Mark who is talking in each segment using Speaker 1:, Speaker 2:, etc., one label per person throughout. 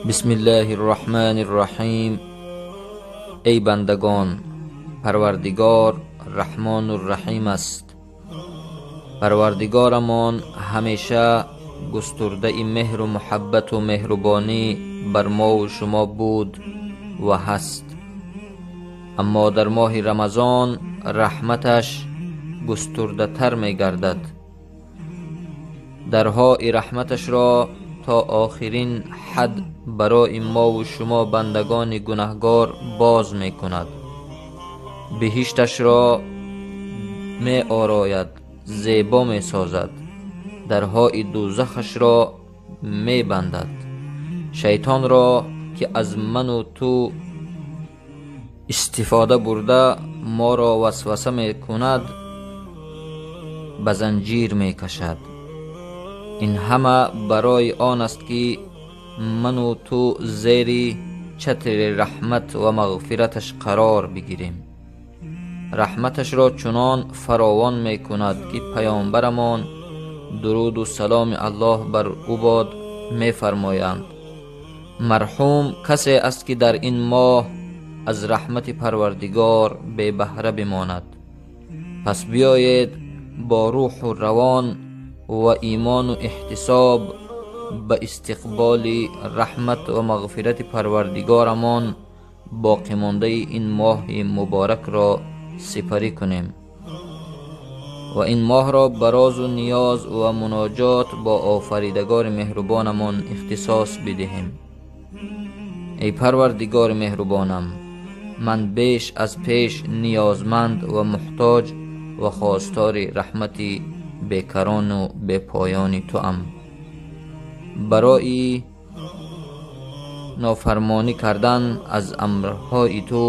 Speaker 1: Бисмиллаҳир Раҳмонир Раҳим. Эй бандагон, Парвардигор Раҳмонур Раҳим аст. Парвардигорамон ҳамеша густурдаи меҳру муҳаббату меҳрубонӣ бар мову шумо буд ва ҳаст. Аммо дар моҳи Рамазон раҳматаш густурдатар мегардад. Дарҳои раҳматашро то охирин ҳад барои мову шумо бандагони гунаҳгор боз мекунад. Биҳишташро меорояд, зебо месозад, дарҳои дӯзахашро мебандад. Шайтонро ки аз ману ту истифода бурда моро васваса мекунад, ба занҷир мекашад. Ин ҳама барои он аст ки ману ту зери чатри раҳмат ва мағфираташ қарор бигирем. Раҳматашро чунон фаровон мекунад ки паёмбарамон дуруду саломи Аллоҳ бар ӯ бод мефармоянд: марҳум касе аст ки дар ин моҳ аз раҳмати Парвардигор бебаҳра бимонад. Пас биёед бо рӯҳу равон ва имону эҳтисоб ба истиқболи раҳмат ва мағфирати Парвардигорамон боқимондаи ин моҳи муборакро сипарӣ кунем ва ин моҳро ба розу ниёз ва муноҷот бо офаридагори меҳрубонамон ихтисос бидиҳем. Эй Парвардигори меҳрубонам, ман беш аз пеш ниёзманд ва муҳтоҷ ва хостори раҳмати бекарону бепоёни туам. Барои нофармонӣ кардан аз амрҳои ту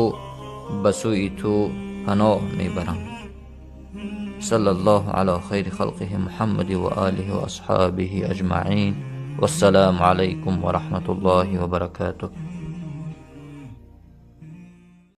Speaker 1: ба сӯи ту паноҳ мебарам. Саллаллоҳу ала хайри халқиҳи Муҳаммади ва олиҳи ва асҳобиҳи аҷмаин. Вассалому алайкум ва раҳматуллоҳи ва баракатуҳ.